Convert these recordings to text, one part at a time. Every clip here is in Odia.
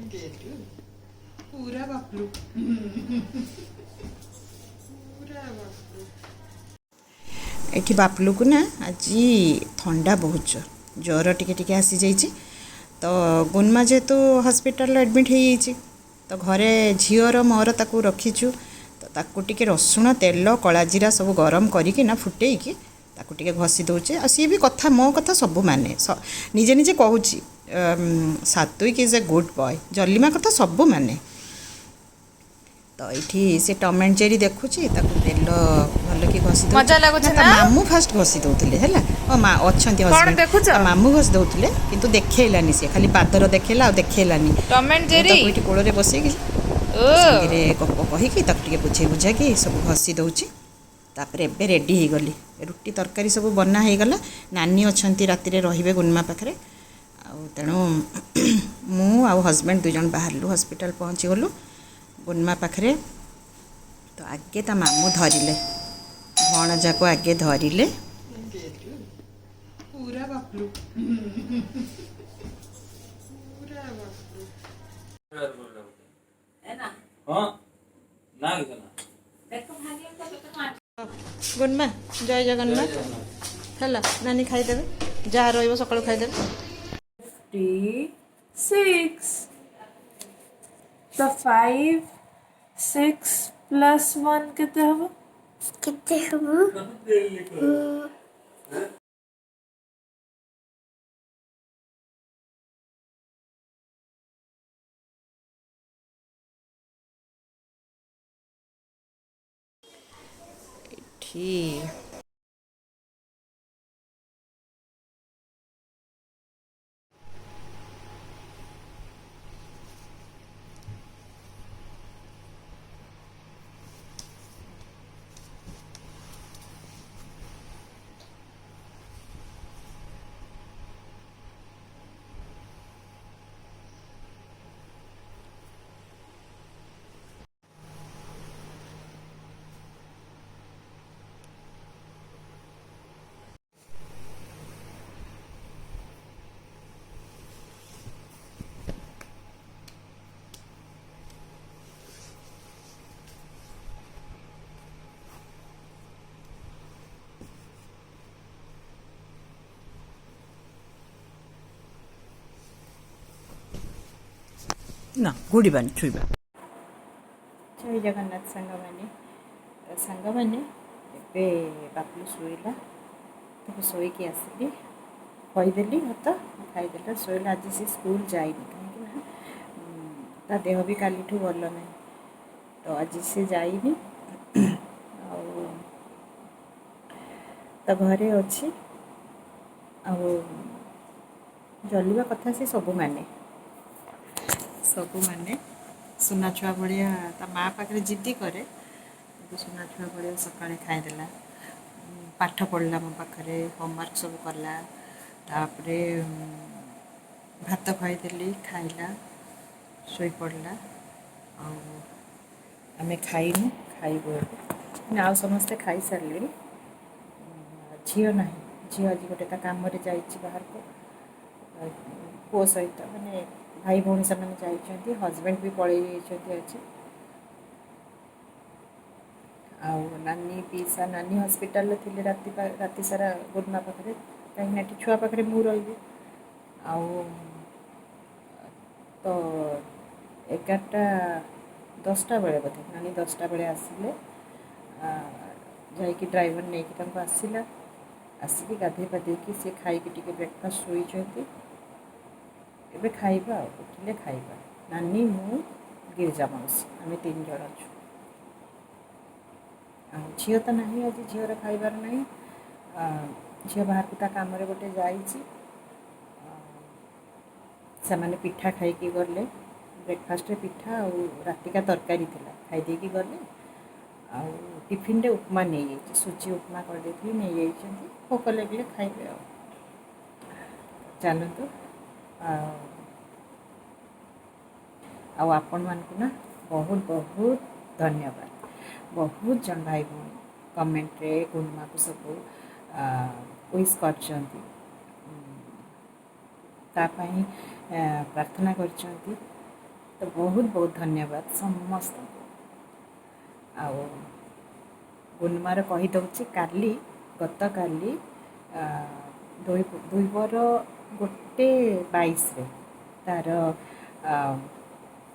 ପୁରା ବାପଲୁ, ପୁରା ବାପଲୁ। ଏଠି ବାପଲୁକୁ ନା ଆଜି ଥଣ୍ଡା ବହୁତ ଜୋର, ଜ୍ୱର ଟିକେ ଟିକେ ଆସିଯାଇଛି। ତ ଗୁନମା ଯେହେତୁ ହସ୍ପିଟାଲରେ ଆଡ଼ମିଟ୍ ହେଇଯାଇଛି, ତ ଘରେ ଝିଅର ମୋର ତାକୁ ରଖିଛୁ। ତ ତାକୁ ଟିକେ ରସୁଣ ତେଲ, କଳା ଜିରା ସବୁ ଗରମ କରିକି ନା ଫୁଟେଇକି ତାକୁ ଟିକେ ଘଷି ଦେଉଛି। ଆଉ ସିଏ ବି କଥା, ମୋ କଥା ସବୁ ମାନେ ନିଜେ ନିଜେ କହୁଛି। Satwik is a good boy. ଜଲିମା କଥା ସବୁ ମାନେ। ତ ଏଇଠି ସେ ଟମ୍ ଆଣ୍ଡ ଜେରି ଦେଖୁଛି, ତାକୁ ତେଲ ଭଲକି ଘଷି ଦେଉଛି। ମଜା ଲାଗୁଛି ନା, ତା ନା? ମାମୁଁ ଫାଷ୍ଟ ଘଷି ଦେଉଥିଲେ ହେଲା। ଓ ମା ଅଛନ୍ତି, କଣ ହଜବେଣ୍ଡ ଦେଖୁଛ? ତା ମାମୁଁ ଘଷି ଦେଉଥିଲେ, କିନ୍ତୁ ଦେଖେଇଲାନି। ସିଏ ଖାଲି ପାଦର ଦେଖେଇଲା, ଆଉ ଦେଖେଇଲାନି। ଟମ୍ ଆଣ୍ଡ ମୁଁ ଜେରି। ତାକୁ ଏଇଠି କୋଳରେ ବସେଇକି ଓ ସାଙ୍ଗରେ ଗପ କହିକି ତାକୁ ଟିକେ ବୁଝେଇ ବୁଝାଇକି ସବୁ ଘଷି ଦେଉଛି। ତାପରେ ଏବେ ରେଡ଼ି ହେଇଗଲି, ରୁଟି ତରକାରୀ ସବୁ ବନା ହେଇଗଲା। ନାନୀ ଅଛନ୍ତି, ରାତିରେ ରହିବେ ଗୁନମା ପାଖରେ। ଆଉ ତେଣୁ ମୁଁ ଆଉ ହଜବେଣ୍ଡ ଦୁଇ ଜଣ ବାହାରିଲୁ, ହସ୍ପିଟାଲ ପହଞ୍ଚିଗଲୁ ଗୁନମା ପାଖରେ। ତ ଆଗେ ତା ମାମୁଁ ଧରିଲେ, ଭଣଜାକୁ ଆଗେ ଧରିଲେ। ପୁରା ବାପଲୁ, ପୁରା ବାପଲୁ। ହଁ, ନା କିଛି ନା। ଗୁନମା, ଜୟ ଜଗନ୍ନାଥ। ହେଲା, ନାନୀ ଖାଇଦେବେ, ଯାହା ରହିବ ସକାଳୁ ଖାଇଦେବେ। 56 ତ 5 6 ପ୍ଲସ୍ 1 କେତେ ହବ? କେତେ ହବ? ଏଠି ନା ଘୋଡ଼ିବାନି, ଛୁଇଁବା। ଜୟ ଜଗନ୍ନାଥ ସାଙ୍ଗମାନେ। ତ ସାଙ୍ଗମାନେ, ଏବେ ବାପଲୁ ଶୋଇଲା, ତାକୁ ଶୋଇକି ଆସିଲି, ଖୋଇଦେଲି ଭାତ ଖାଇଦେଲା, ଶୋଇଲା। ଆଜି ସେ ସ୍କୁଲ ଯାଇନି, କାହିଁକି ନା ତା ଦେହ ବି କାଲିଠୁ ଭଲ ନାହିଁ, ତ ଆଜି ସେ ଯାଇନି। ଆଉ ତା ଘରେ ଅଛି। ଆଉ ଜଲିବା କଥା ସେ ସବୁ ମାନେ, ସବୁ ମାନେ ସୁନା ଛୁଆ ଭଳିଆ ତା ମା ପାଖରେ ଜିଦ୍ଦି କରେ, କିନ୍ତୁ ସୁନା ଛୁଆ ଭଳିଆ ସକାଳେ ଖାଇଦେଲା, ପାଠ ପଢ଼ିଲା ମୋ ପାଖରେ, ହୋମୱାର୍କ ସବୁ କଲା। ତାପରେ ଭାତ ଖୁଆଇଦେଲି, ଖାଇଲା, ଶୋଇପଡ଼ିଲା। ଆଉ ଆମେ ଖାଇନୁ, ଖାଇବୁ ଏବେ। ମାନେ ଆଉ ସମସ୍ତେ ଖାଇସାରିଲେଣି। ଝିଅ ନାହିଁ, ଝିଅ ଆଜି ଗୋଟେ ତା କାମରେ ଯାଇଛି ବାହାରକୁ ପୁଅ ସହିତ, ମାନେ ଭାଇ ଭଉଣୀ ସେମାନେ ଯାଇଛନ୍ତି। ହଜବେଣ୍ଡ ବି ପଳେଇ ଯାଇଛନ୍ତି ଆଜି। ଆଉ ନାନୀ, ପିଇସା, ନାନୀ ହସ୍ପିଟାଲରେ ଥିଲେ ରାତି ସାରା ଗୁରୁମା ପାଖରେ, କାହିଁକିନା ଏଠି ଛୁଆ ପାଖରେ ମୁଁ ରହିବି। ଆଉ ତ 11ଟା 10ଟା ବେଳେ ବୋଧେ ନାନୀ 10ଟା ବେଳେ ଆସିଲେ। ଯାଇକି ଡ୍ରାଇଭର ନେଇକି ତାଙ୍କୁ ଆସିଲା। ଆସିକି ଗାଧେଇ ପାଧେଇକି ସେ ଖାଇକି ଟିକେ ବ୍ରେକଫାଷ୍ଟ ଶୋଇଛନ୍ତି। ଏବେ ଖାଇବା, ଆଉ ଉଠିଲେ ଖାଇବା। ନାନୀ, ମୁଁ, ଗିରିଜା ମାଉସୀ, ଆମେ 3 ଜଣ ଅଛୁ। ଆଉ ଝିଅ ତ ନାହିଁ ଆଜି, ଝିଅର ଖାଇବାର ନାହିଁ। ଝିଅ ବାହାରକୁ ତା କାମରେ ଗୋଟେ ଯାଇଛି। ସେମାନେ ପିଠା ଖାଇକି ଗଲେ, ବ୍ରେକଫାଷ୍ଟରେ ପିଠା ଆଉ ରାତିକା ତରକାରୀ ଥିଲା, ଖାଇ ଦେଇକି ଗଲେ। ଆଉ ଟିଫିନରେ ଉପମା ନେଇଯାଇଛି, ସୁଜି ଉପମା କରିଦେଇଥିଲି, ନେଇଯାଇଛନ୍ତି। ଭୋକ ଲାଗିଲେ ଖାଇବେ। ଆଉ ଚାଲନ୍ତୁ। ଆଉ ଆପଣମାନଙ୍କୁ ନା ବହୁତ ବହୁତ ଧନ୍ୟବାଦ। ବହୁତ ଜଣ ଭାଇ ଭଉଣୀ କମେଣ୍ଟରେ ଗୁରୁମାକୁ ସବୁ ୱିଶ୍ କରିଛନ୍ତି, ତା ପାଇଁ ପ୍ରାର୍ଥନା କରିଛନ୍ତି। ତ ବହୁତ ବହୁତ ଧନ୍ୟବାଦ ସମସ୍ତଙ୍କୁ। ଆଉ ଗୁନମାର କହିଦେଉଛି, କାଲି, ଗତକାଲି ଦ୍ୱିପହର 1:22ରେ ତାର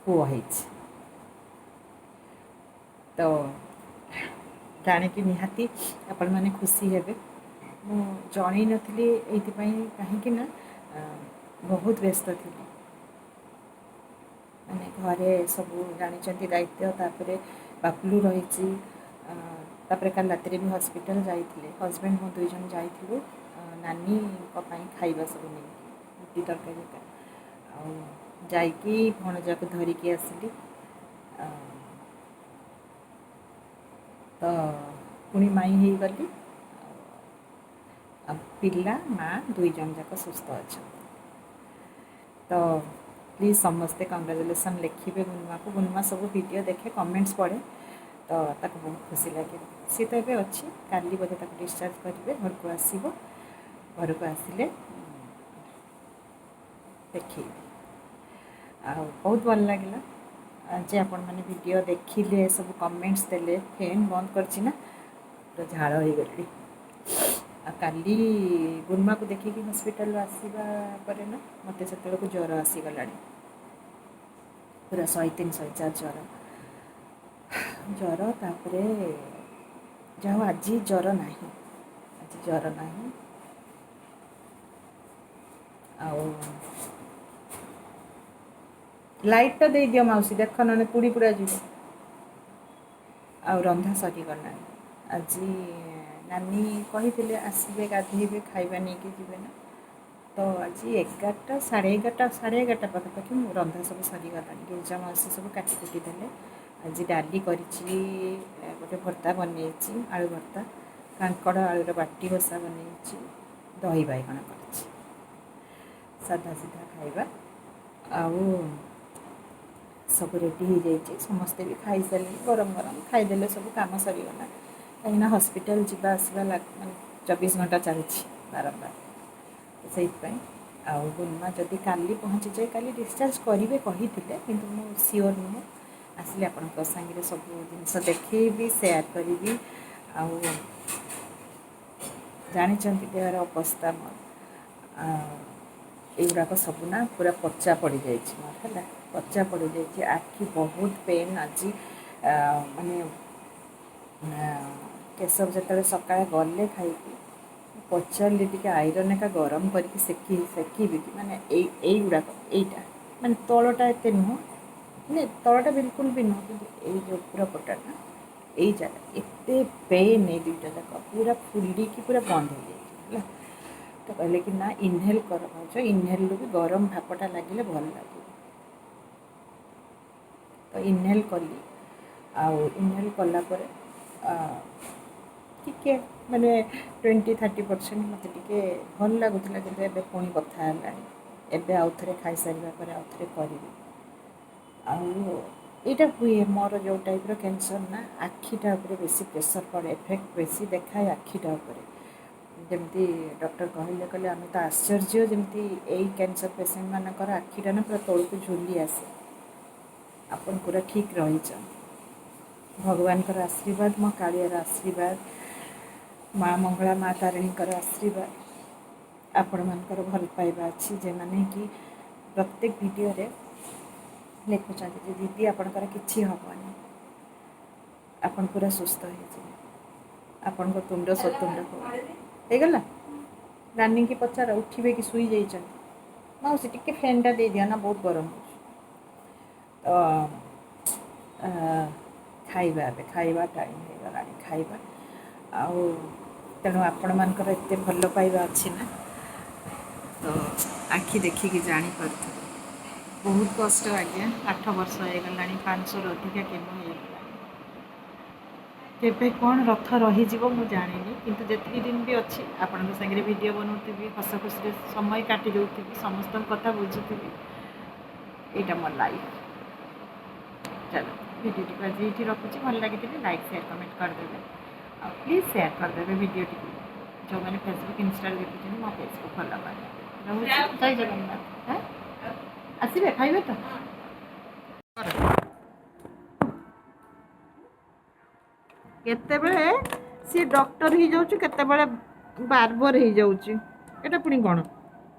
ପୁଅ ହେଇଛି। ତ ଜାଣିକି ନିହାତି ଆପଣମାନେ ଖୁସି ହେବେ। ମୁଁ ଜଣେଇ ନଥିଲି ଏଇଥିପାଇଁ, କାହିଁକି ନା ବହୁତ ବ୍ୟସ୍ତ ଥିଲି। ମାନେ ଘରେ ସବୁ ଜାଣିଛନ୍ତି ଦାୟିତ୍ୱ, ତାପରେ ବାପଲୁ ରହିଛି, ତାପରେ କାଲି ରାତିରେ ବି ହସ୍ପିଟାଲ ଯାଇଥିଲେ ହଜବେଣ୍ଡ, ମୁଁ ଦୁଇ ଜଣ ଯାଇଥିଲୁ ନାନୀଙ୍କ ପାଇଁ ଖାଇବା ସବୁ ନେଇକି, ରୁଟି ତରକାରୀ ହେରିକା। ଆଉ ଯାଇକି ଭଣଜାକୁ ଧରିକି ଆସିଲି। ତ ପୁଣି ମାଇଁ ହେଇଗଲି। ଆଉ ପିଲା ମା ଦୁଇ ଜଣ ଯାକ ସୁସ୍ଥ ଅଛନ୍ତି। ତ ପ୍ଲିଜ୍ ସମସ୍ତେ କଂଗ୍ରାଚୁଲେସନ୍ ଲେଖିବେ ଗୁନମାକୁ। ଗୁନମା ସବୁ ଭିଡ଼ିଓ ଦେଖେ, କମେଣ୍ଟସ୍ ପଢ଼େ, ତ ତାକୁ ବହୁତ ଖୁସି ଲାଗେ। ସିଏ ତ ଏବେ ଅଛି, କାଲି ବୋଧେ ତାକୁ ଡିସଚାର୍ଜ କରିବେ, ଘରକୁ ଆସିବ। ଘରକୁ ଆସିଲେ ଦେଖେଇବି। ଆଉ ବହୁତ ଭଲ ଲାଗିଲା ଯେ ଆପଣମାନେ ଭିଡ଼ିଓ ଦେଖିଲେ, ସବୁ କମେଣ୍ଟସ୍ ଦେଲେ। ଫ୍ୟାନ୍ ବନ୍ଦ କରିଛି ନା, ପୁରା ଝାଳ ହେଇଗଲି। ଆଉ କାଲି ଗୁନମାକୁ ଦେଖିକି ହସ୍ପିଟାଲରୁ ଆସିବା ପରେ ନା ମୋତେ ସେତେବେଳକୁ ଜ୍ୱର ଆସିଗଲାଣି, ପୁରା 103 104 ଜ୍ୱର ଜ୍ୱର। ତାପରେ ଯାହା ହଉ ଆଜି ଜ୍ୱର ନାହିଁ, ଆଜି ଜ୍ୱର ନାହିଁ। ଆଉ ଲାଇଟ୍ଟା ଦେଇଦିଅ ମାଉସୀ, ଦେଖ ନହେଲେ ପୋଡ଼ି ପୁଡ଼ା ଯିବ। ଆଉ ରନ୍ଧା ସରିଗଲାଣି। ଆଜି ନାନୀ କହିଥିଲେ ଆସିବେ, ଗାଧେଇବେ, ଖାଇବା ନେଇକି ଯିବେ ନା। ତ ଆଜି 11ଟା, 11:30, 11:30 ପାଖାପାଖି ମୁଁ ରନ୍ଧା ସବୁ ସରିଗଲାଣି। ଗିରିଜା ମାଉସୀ ସବୁ କାଟି କୁଟି ଦେଲେ। ଆଜି ଡାଲି କରିଛି, ଗୋଟେ ଭର୍ତ୍ତା ବନେଇଛି, ଆଳୁ ଭର୍ତ୍ତା, କାଙ୍କଡ଼ ଆଳୁର ବାଟି ବସା ବନେଇଛି, ଦହି ବାଇଗଣ କରିଛି, ସାଧା ସିଧା ଖାଇବା। ଆଉ ସବୁ ରେଡ଼ି ହେଇଯାଇଛି, ସମସ୍ତେ ବି ଖାଇସାରିଲେଣି। ଗରମ ଗରମ ଖାଇଦେଲେ ସବୁ କାମ ସରିଗଲା, କାହିଁକିନା ହସ୍ପିଟାଲ ଯିବା ଆସିବା ମାନେ 24 ଘଣ୍ଟା ଚାଲିଛି ବାରମ୍ବାର, ସେଇଥିପାଇଁ। ଆଉ ଗୁନମା ଯଦି କାଲି ପହଞ୍ଚିଯାଏ, କାଲି ଡିସଚାର୍ଜ କରିବେ କହିଥିଲେ, କିନ୍ତୁ ମୁଁ ସିଓର ନୁହେଁ। ଆସିଲେ ଆପଣଙ୍କ ସାଙ୍ଗରେ ସବୁ ଜିନିଷ ଦେଖେଇବି, ସେୟାର କରିବି। ଆଉ ଜାଣିଛନ୍ତି ଦେହର ଅବସ୍ଥା ମୋର, ଏଇଗୁଡ଼ାକ ସବୁ ନା ପୁରା ପଚା ପଡ଼ିଯାଇଛି ମୋର, ହେଲା ପଚା ପଡ଼ିଯାଇଛି। ଆଖି ବହୁତ ପେନ୍ ଆଜି। ମାନେ କେଶବ ଯେତେବେଳେ ସକାଳେ ଗଲେ ଖାଇକି, ପଚାରିଲି ଟିକେ ଆଇରନ୍ ଏକା ଗରମ କରିକି ସେକିବି କି, ମାନେ ଏଇଗୁଡ଼ାକ, ଏଇଟା ମାନେ ତଳଟା ଏତେ ନୁହଁ, ମାନେ ତଳଟା ବିଲକୁଲ ବି ନୁହଁ, କିନ୍ତୁ ଏଇ ଯେଉଁ ଉପର ପଟଟା, ଏଇ ଜାଗା ଏତେ ପେନ୍, ଏଇ ଦୁଇଟା ଯାକ ପୁରା ଫୁଲିକି ପୁରା ବନ୍ଦ ହେଇଯାଇଛି ହେଲା। ତ କହିଲେ କି ନା ଇନହେଲ୍ କର ଭାଉଜ, ଇନହେଲ୍ରୁ ବି ଗରମ ଭାପଟା ଲାଗିଲେ ଭଲ ଲାଗିବ। ତ ଇନହେଲ୍ କଲି, ଆଉ ଇନହେଲ୍ କଲା ପରେ ଟିକେ ମାନେ 20-30% ମୋତେ ଟିକେ ଭଲ ଲାଗୁଥିଲା, କିନ୍ତୁ ଏବେ ପୁଣି ବଥା ହେଲାଣି। ଏବେ ଆଉ ଥରେ ଖାଇସାରିବା ପରେ ଆଉ ଥରେ କରିବି। ଆଉ ଏଇଟା ହୁଏ ମୋର ଯେଉଁ ଟାଇପ୍ର କ୍ୟାନ୍ସର୍ ନା, ଆଖିଟା ଉପରେ ବେଶୀ ପ୍ରେସର୍ ପଡ଼େ, ଏଫେକ୍ଟ ବେଶୀ ଦେଖାଏ ଆଖିଟା ଉପରେ। ଯେମିତି ଡକ୍ଟର କହିଲେ, କହିଲେ ଆମେ ତ ଆଶ୍ଚର୍ଯ୍ୟ, ଯେମିତି ଏଇ କ୍ୟାନ୍ସର୍ ପେସେଣ୍ଟମାନଙ୍କର ଆଖିଟା ନା ପୁରା ତଳକୁ ଝୁଲି ଆସେ, ଆପଣ ପୁରା ଠିକ୍ ରହିଛନ୍ତି। ଭଗବାନଙ୍କର ଆଶୀର୍ବାଦ, ମୋ କାଳିଆର ଆଶୀର୍ବାଦ, ମା ମଙ୍ଗଳା, ମା ତାରିଣୀଙ୍କର ଆଶୀର୍ବାଦ, ଆପଣମାନଙ୍କର ଭଲ ପାଇବା ଅଛି, ଯେମାନେ କି ପ୍ରତ୍ୟେକ ଭିଡ଼ିଓରେ ଲେଖୁଛନ୍ତି ଯେ ଦିଦି ଆପଣଙ୍କର କିଛି ହେବନି, ଆପଣ ପୁରା ସୁସ୍ଥ ହେଇଯିବେ, ଆପଣଙ୍କ ତୁଣ୍ଡ ସତୁଣ୍ଡ ହବ। ହେଇଗଲା? ନାନୀକି ପଚାର ଉଠିବେ କି ଶୋଇ ଯାଇଛନ୍ତି। ମାଉସୀ ଟିକେ ଫ୍ୟାନ୍ଟା ଦେଇଦିଅ ନା, ବହୁତ ଗରମ ହେଉଛି। ତ ଖାଇବା, ଏବେ ଖାଇବା ଟାଇମ୍ ହେଇଗଲାଣି, ଖାଇବା। ଆଉ ତେଣୁ ଆପଣମାନଙ୍କର ଏତେ ଭଲ ପାଇବା ଅଛି ନା, ତ ଆଖି ଦେଖିକି ଜାଣିପାରୁଥିବେ। ବହୁତ କଷ୍ଟ ଆଜ୍ଞା, 8 ବର୍ଷ ହେଇଗଲାଣି, 500ରୁ ଅଧିକା କେମୋ ହେଇଗଲାଣି। କେବେ କ'ଣ ରଥ ରହିଯିବ ମୁଁ ଜାଣିନି, କିନ୍ତୁ ଯେତିକି ଦିନ ବି ଅଛି ଆପଣଙ୍କ ସାଙ୍ଗରେ ଭିଡ଼ିଓ ବନଉଥିବି, ହସ ଖୁସିରେ ସମୟ କାଟି ଦେଉଥିବି, ସମସ୍ତଙ୍କ କଥା ବୁଝୁଥିବି। ଏଇଟା ମୋ ଲାଇଫ୍। ଚାଲ ଭିଡ଼ିଓଟିକୁ ଆଜି ଏଇଠି ରଖୁଛି। ଭଲ ଲାଗିଥିଲେ ଲାଇକ୍, ସେୟାର, କମେଣ୍ଟ କରିଦେବେ, ଆଉ ପ୍ଲିଜ୍ ସେୟାର କରିଦେବେ ଭିଡ଼ିଓଟିକୁ। ଯେଉଁମାନେ ଫେସବୁକ୍, ଇନଷ୍ଟାରେ ଦେଖୁଛନ୍ତି, ମୋ ଫେସବୁକ୍ ଫଲୋ କରିଦେବେ। ରହୁଛି, ଜୟ ଜଗନ୍ନାଥ। ହଁ, ଆସିବେ ଖାଇବେ ତ? କେତେବେଳେ ସିଏ ଡକ୍ଟର ହେଇଯାଉଛି, କେତେବେଳେ ବାର୍ବର ହେଇଯାଉଛି। ଏଇଟା ପୁଣି କ'ଣ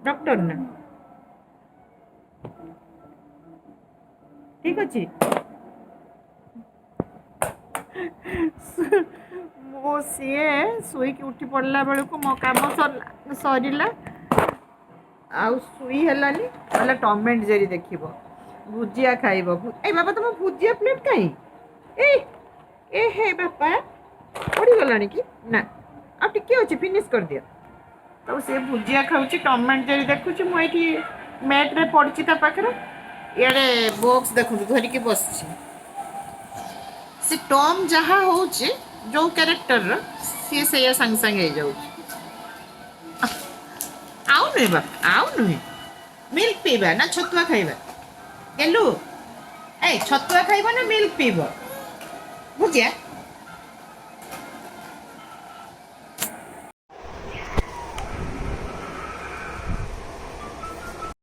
ଡକ୍ଟର ନା? ଠିକ ଅଛି। ମୁଁ ସିଏ ଶୋଇକି ଉଠି ପଡ଼ିଲା ବେଳକୁ ମୋ କାମ ସରିଲା ସରିଲା, ଆଉ ଶୋଇ ହେଲାନି। କହିଲା ଟମ୍ ଆଣ୍ଡ ଜେରି ଦେଖିବ, ଭୁଜିଆ ଖାଇବ। ଏଇ ବାବା, ତମ ଭୁଜିଆ ପ୍ଲେଟ୍ କାହିଁ? ଏଇ ଏ ହେ ବାପା, ପଡ଼ିଗଲାଣି କି? ନା, ଆଉ ଟିକେ ଅଛି, ଫିନିଶ୍ କରିଦିଅ। ତ ସେ ଭୁଜିଆ ଖାଉଛି, ଟମ୍ ଆଣ୍ଡ ଜେରି ଦେଖୁଛି। ମୁଁ ଏଇଠି ମ୍ୟାଟ୍ରେ ପଡ଼ିଛି ତା ପାଖରେ। ଇଆଡ଼େ ବକ୍ସ ଦେଖନ୍ତୁ ଧରିକି ବସିଛି। ସେ ଟମ୍ ଯାହା ହେଉଛି, ଯେଉଁ କ୍ୟାରେକ୍ଟରର, ସିଏ ସେଇଆ ସାଙ୍ଗେ ସାଙ୍ଗେ ହେଇଯାଉଛି। ଆଉ ନୁହେଁ ବାପା, ଆଉ ନୁହେଁ। ମିଲ୍କ ପିଇବା ନା ଛତୁଆ ଖାଇବା? ଗେଲୁ, ଏଇ ଛତୁଆ ଖାଇବ ନା ମିଲ୍କ ପିଇବ? ଭୁଜିଆ।